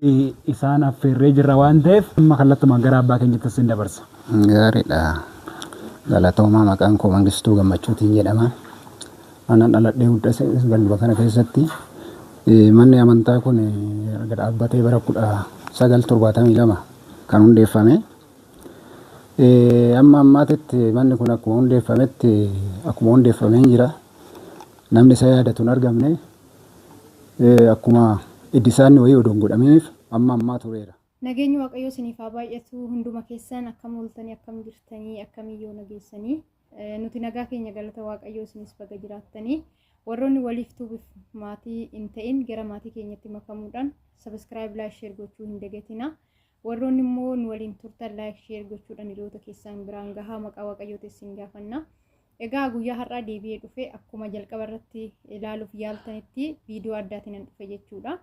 Isaan affeerree jirra waan ta'eef amma kallattumaan gara abbaa keenyatti isin dabarsa. Gaariidha. Galatoomaa, maqaan koo Mangistuu Gammachuutiin jedhama. Anan dhaladhee guddase ganduma kana keessatti. Manni amantaa kun erga dhaabbatee bara 1972 kan hundeeffame. Amma ammaatitti manni kun akkuma hundeeffametti akkuma hundeeffameen jira. Namni isa yaadatu hin argamne. Akkuma iddisaanni wayii odoo hin godhaminiif amma ammaa tureera. Nageenyi Waaqayyoo isiniif haa baay'atu. Hunduma keessan akkam ooltanii, akkam jirtanii, akkamiyyoo nageessanii? Nuti nagaa keenya, galata Waaqayyoo, isinis baga jiraattanii. Warroonni Waliif Tuubiif maatii hin ta'in gara maatii keenyatti makamuudhaan subscribe, like, share gochuu hin dagatina. Warroonni immoo nu waliin turtan like, share gochuudhaan hiriyoota keessan biraan gahaa, maqaa Waaqayyooti isin gaafanna. Egaa guyyaa har'aa deebi'ee dhufe, akkuma jalqaba irratti ilaaluuf yaaltanitti viidiyoo addaatiin nan dhufe jechuudha.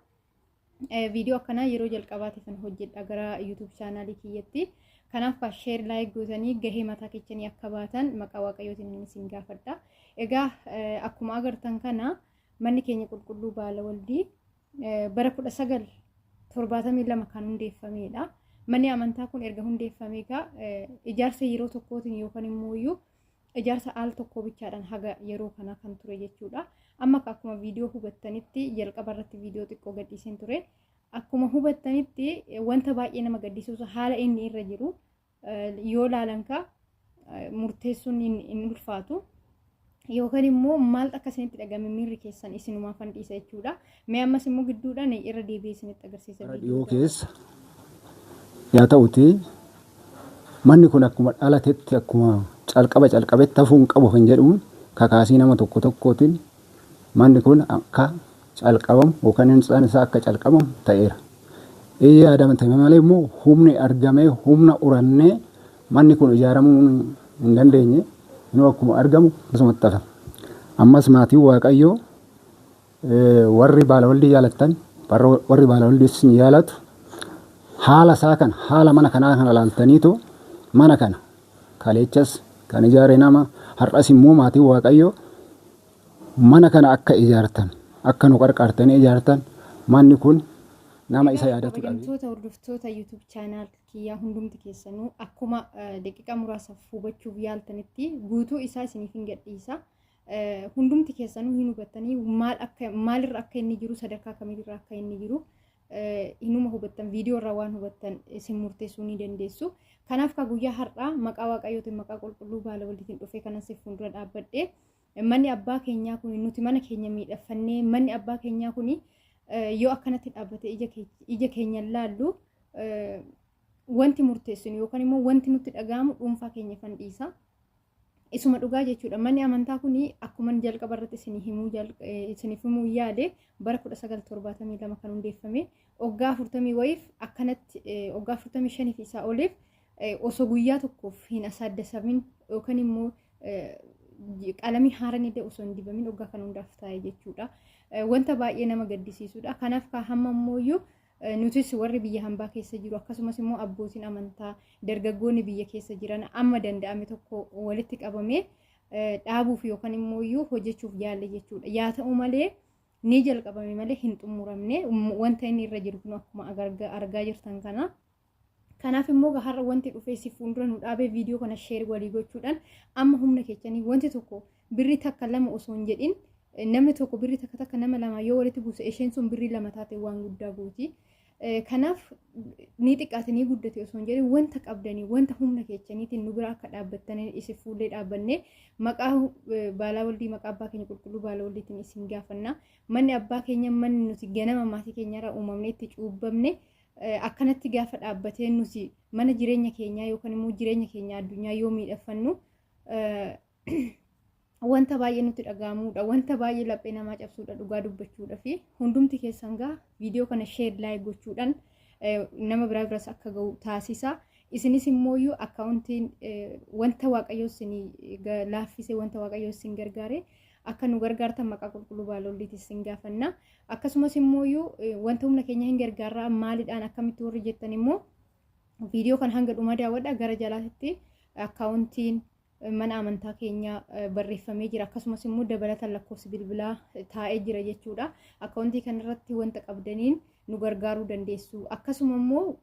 Viidiyoo akkanaa yeroo jalqabaatiif kan hojjedha gara YouTube chaanaalii kiyyatti. Kanaaf share, like gootanii gahee mataa keessanii akka baatan maqaa Waaqayyootiin isin gaafadha. Egaa akkuma agartan kana manni keenya qulqulluu Baala Waldii bara 1972 kan hundeeffamedha. Manni amantaa kun erga hundeeffamee egaa ijaarsa yeroo tokkootiin yookaan immoo iyyuu ijaarsa al tokko bichaadhaan haga yeroo kanaa kan ture jechuudha. Amma akkuma viidiyoo hubattanitti jalqaba irratti viidiyoo xiqqoo gadhiiseen ture. Akkuma hubattanitti wanta baay'ee nama gaddisiisu, haala inni irra jiru yoo laalan ka murteessuun hin ulfaatu. Yookaan immoo maal akka isinitti dhagame miirri keessan isinumaaf dhiisa jechuudha. Mee ammas immoo gidduudhaan irra deebi'ee isinitti agarsiisa. Bara dhiyoo keessa yaa ta'uti manni kun akkuma dhalatetti, akkuma calqaba calqabetti hafuu hin qabu kan jedhuun kakaasii nama tokko tokkootiin manni kun akka calqabamu yookaan hintsaan isaa akka calqabamu ta'eera. Ee, yaadamte malee immoo humni argamee humna urannee manni kun ijaaramuu hin dandeenye. Inuu akkuma argamu akkasumatti hafa. Ammas maatiin Waaqayyoo, warri Baala Waldii jaalattan, warri Baala Waldii isin jaalatu, haala isaa kana, haala mana kanaa kana laaltaniitu mana kana kaleechas kan ijaare nama, har'as immoo maatiin Waaqayyoo mana kana akka ijaartan, akka nu qarqaartanii ijaartan, manni kun nama isa yaadatu dhabe. Kabajamtoota hordoftoota YouTube channel kiyyaa hundumti keessanuu, akkuma daqiiqaa muraasaaf hubachuuf yaaltanitti guutuu isaa isiniif hin gadhiisa. Hundumti keessanuu hin hubattanii maal akka maalirra akka inni jiru, sadarkaa kamirra akka inni jiru hinuma hubattan, viidiyoo irraa waan hubattan isin murteessuu ni dandeessu. Kanaaf ka guyyaa har'aa maqaa Waaqayyootiin, maqaa qulqulluu Baala Waldiitiin dhufee kanan siif fuuldura dhaabbadhee, manni abbaa keenyaa kun, nuti mana keenya miidhagfannee, manni abbaa keenyaa kun yoo akkanatti dhaabbate ija keenya laallu, wanti murteessinu yookaan immoo wanti nutti dhaga'amu dhuunfaa keenya fan dhiisa. Isuma dhugaa jechuudha. Manni amantaa kun akkuma jalqaba irratti isiniif himuu yaade bara 1972 kan hundeeffame, waggaa 40 wayiif akkanatti, waggaa 45 fi isaa oliif osoo guyyaa tokkoof hin asaaddasamin yookaan immoo qalamii haaraan illee osoo hin dibamin waggaa kan hundaaf taa'e jechuudha. Wanta baay'ee nama gaddisiisudha. Kanaaf hamma ammoo nutis warri biyya hambaa keessa jiru, akkasumas immoo abbootiin amantaa, dargaggoonni biyya keessa jiran amma danda'ame tokko walitti qabamee dhaabuuf yookaan immoo iyyuu hojjechuuf yaalle jechuudha. Yaa ta'u malee ni jalqabame malee hin xumuramne. Wanta inni irra jiru kun akkuma argaa jirtan kana. Kanaaf immoo har'a wanti dhufee si fuuldura nu dhaabee viidiyoo kana share walii gochuudhaan amma humna keessanii wanti tokko birrii takka lama osoo hin jedhin, namni tokko birrii takka takka nama lama yoo walitti buuse, isheen sun birrii lama taate waan guddaa gooti. Kanaaf ni xiqqaate ni guddate osoo hin jedhin wanta qabdanii, wanta humna keessaniitiin nu bira akka dhaabbattanii isin fuullee dhaabbannee maqaa Baalaa Waldii, maqaa abbaa keenya qulqulluu Baala Waldiitiin isin gaafanna. Manni abbaa keenya, manni nuti ganama maatii keenyarraa uumamnee itti cuubbamne, akkanatti gaafa dhaabbatee nuti mana jireenya keenyaa yookaan immoo jireenya keenya addunyaa yoo miidhagfannu wanta baay'ee nutti dhaga'amudha. Wanta baay'ee laphee namaa cabsuudha dhugaa dubbachuudha. Fi hundumti keessan gaa viidiyoo kana share, like gochuudhaan nama biraa biras akka ga'u taasisa. Isinis immoo akkaawuntiin wanta Waaqayyo isin laaffise, wanta Waaqayyo isin gargaare akka nu gargaartan maqaa qulqulluu Baala Waldiitiin isin gaafanna. Akkasumas immoo wanta humna keenya hin gargaarraa maalidhaan akkamitti warri jettan immoo viidiyoo kan hanga dhumaa daawwadha. Gara jalaatti akkaawuntiin mana amantaa keenya barreeffamee jira, akkasumas immoo dabalataan lakkoofsi bilbilaa taa'ee jira jechuudha. Akkaawuntii kanarratti wanta qabdaniin Nu gargaaruu dandeessu. Akkasuma immoo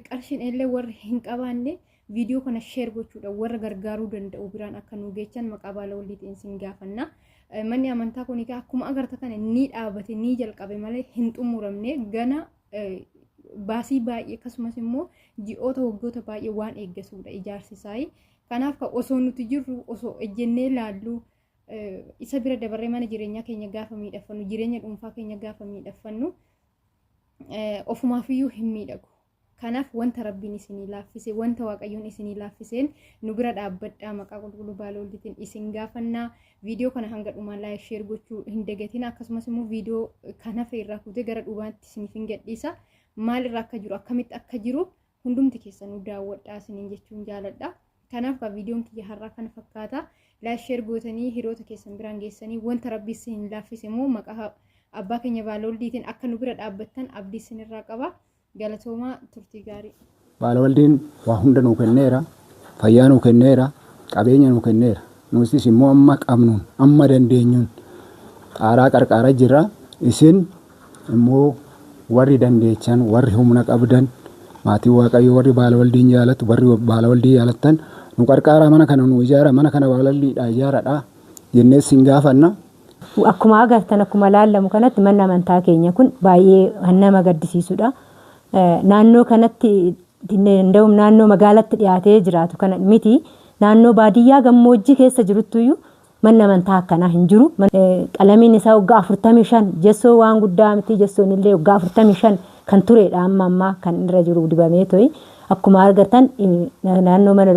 qarshiin illee warri hin qabaanne viidiyoo kana share gochuudhaan warra gargaaruu danda'u biraan akka nu geechan maqaa baala waldiitiin isin gaafanna. Manni amantaa kun egaa akkuma agarta kana ni dhaabate, ni jalqabe malee hin xumuramne. Gana baasii baay'ee, akkasumas immoo ji'oota, waggoota baay'ee waan eeggatudha ijaarsi isaa. Kanaaf osoo nuti jirru, osoo ejjennee laallu, isa bira dabarree mana jireenyaa keenya gaafa miidhagfannu, jireenya dhuunfaa keenya gaafa miidhagfannu, ofumaafiyyuu hin miidhagu. Kanaaf wanta Rabbiin isinii laaffise, wanta Waaqayyoon isinii laaffiseen nu bira dhaabbadhaa, maqaa qulqulluu baala waldiitiin isin gaafannaa. Viidiyoo kana hanga dhumaa like, share gochuu hin dagatin. Akkasumas immoo viidiyoo kan hafe irraa kutee gara dhumaatti isiniif hin gadhiisa. Maal irra akka jiru, akkamitti akka jiru hundumti keessanuu daawwadhaa isiniin jechuun jaaladha. Kanaaf viidiyoon kiyya har'aa kana fakkaata. Like, share gootanii hiriyoota keessan biraan geessanii, wanta Rabbi isin laaffise immoo maqaa abbaa keenya baala waldiitiin akka nu bira dhaabbattan abdii isinirraa qaba. Galatoomaa, turtii gaarii. Baalawaldiin waa hunda nuu kenneera. Fayyaa nuu kenneera. Qabeenya nuu kenneera. Nutis immoo amma qabnuun, amma dandeenyuun xaaraa qarqaara jirra. Isin immoo warri dandeechan, warri humna qabdan, maatii Waaqayyoo, warri Baalawaldiin jaalatu, warri Baalawaldii jaalattan, nu qarqaaraa, mana kana nu ijaara, mana kana Baalawaldiidhaa ijaaradha jennee isin gaafanna. Akkuma agartan, akkuma laallamu kanatti, manni amantaa keenya kun baay'ee kan nama gaddisiisudha. Naannoo kanatti danda'uun naannoo magaalatti dhiyaatee jiraatu kana miti. Naannoo baadiyyaa gammoojjii keessa jiruttuyyuu manni amantaa akkanaa hin jiru. Qalamiin isaa waggaa 45, jessoo waan guddaa miti, jessoon illee waggaa 45 kan turedha, amma ammaa kan irra jiru dibamee to'i. Akkuma argatan naannoo mana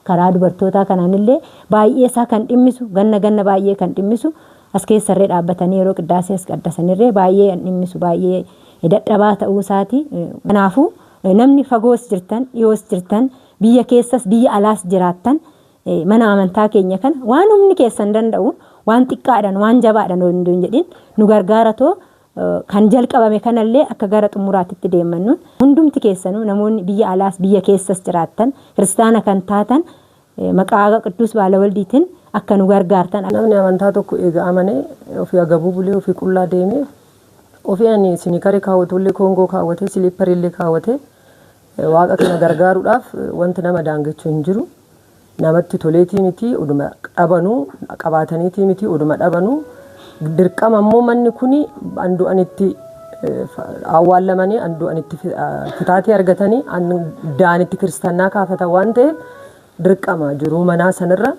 karaa dubartootaa kanaan illee baay'ee isaa kan dhimmisu, ganna ganna baay'ee kan dhimmisu, as keessarree dhaabbatanii yeroo qiddaasee as qaddasanirree baay'ee kan dhimmisu, baay'ee dadhabaa ta'uu isaati. Kanaafuu namni fagoos jirtan, dhiyoos jirtan, biyya keessas biyya alaas jiraattan, mana amantaa keenya kana waan humni keessan danda'u, waan xiqqaadhaan waan jabaadhaan hin jedhin, nu gargaaratoo kan jalqabame kanallee akka gara xumuraatitti deemannu, hundumti keessanuu namoonni biyya alaas biyya keessas jiraattan, kiristaana kan taatan, maqaa Qidduus Baalawaldiitiin akka nu gargaartan. Namni amantaa tokko eega amanee ofii agabuu bulee, ofii qullaa deemee, ofii ani sneaker kaawwatullee, koongoo kaawwatee, slipperiillee kaawwatee, Waaqa kana gargaaruudhaaf wanti nama daangechuu hin jiru. Namatti toleetii miti, oduma dhabanuu qabaataniitii miti, oduma dhabanuu dirqama immoo manni kuni andu'anitti awwaallamanii, andu'anitti fitaatii argatanii, daanitti kiristannaa kaafatan waan ta'eef, dirqama jiruu manaa sanirra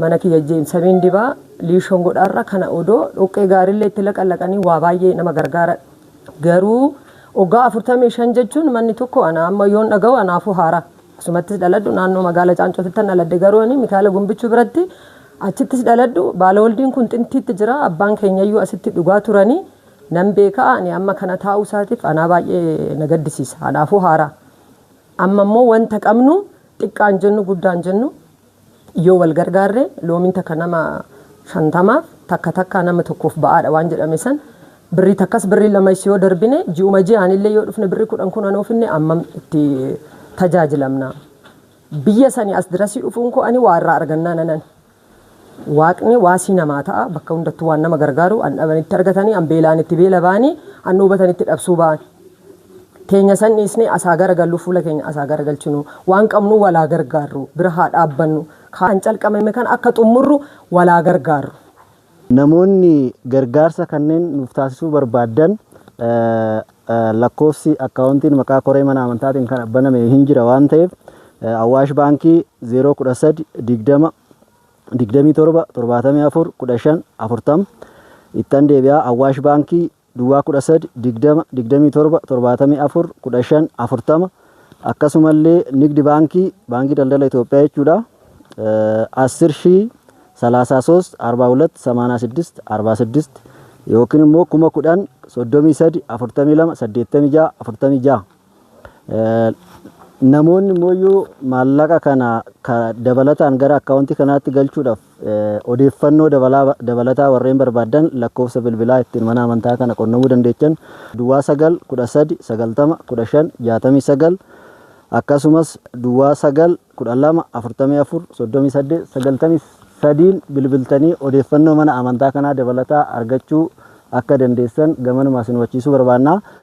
mana kiyya jeemsamiin dibaa liishoon godhaarra kana odoo dhoqqee gaariillee itti laqallaqanii waa baay'ee nama gargaara. Garuu waggaa 45 jechuun manni tokko ana amma yoon dhaga'u anaafuu haaraa. Asumattis dhaladhu, naannoo magaala Caancootti dhaladhe, garuu ani Mikaala Gumbichuu biratti achittis dhaladhu. Baalawaldiin kun xintiitti jira, abbaan keenyayyuu asitti dhugaa turanii nan beekaa. Ani amma kana taa'uu isaatiif anaa baay'ee na gaddisiisa, anaafuu haaraa. Amma immoo wanta qabnu, xiqqaan jennu guddaan jennu, yoo wal gargaarre, loomiin takka nama 50f, takka takka nama tokkoof ba'aadha waan jedhame san, birrii takkas birrii lamas yoo darbine, ji'uma ji'aanillee yoo dhufne, birrii 10 10 oofinne, ammam itti tajaajilamna. Biyya sanii as dirasii dhufuun koo ani waa irraa argannaa nanan. Waaqni waasii namaa ta'a, bakka hundattuu waan nama gargaaru, an dhabanitti argatanii, an beelaan itti beela ba'anii, an hubatanitti dhabsuu ba'an. Teenya san dhiisnee asaa garagallu, fuula keenya asaa garagalchinu, waan qabnu walaa gargaarru, bira haa dhaabbannu, kan calqabame kan akka xumurru walaa gargaarru. Namoonni gargaarsa kanneen nuuf taasisuu barbaaddan, lakkoofsi akkaawuntiin maqaa koree mana amantaatiin kan baname hin jira waan ta'eef, Awaash Baankii 013 20 27 74 15 40. Ittan deebi'aa, Awaash Baankii duwwaa 13 20 27 74 15 40. Akkasumallee Nigdi Baankii, Baankii Daldala Itoophiyaa jechuudha, አስር ሺህ 33 42 86 46 yookiin immoo 10,000 33 42 86 46. Namoonni immoo maallaqa kana dabalataan gara akkaawuntii kanaatti galchuudhaaf odeeffannoo dabalataa warreen barbaadan, lakkoofsa bilbilaa ittiin mana amantaa kana qunnamuu dandeechan duwwaa 9 13 90 15 69, akkasumas duwwaa 9 12 44 38 93n bilbiltanii odeeffannoo mana amantaa kanaa dabalataa argachuu akka dandeessan gamanumaa isin hubachiisuu barbaanna.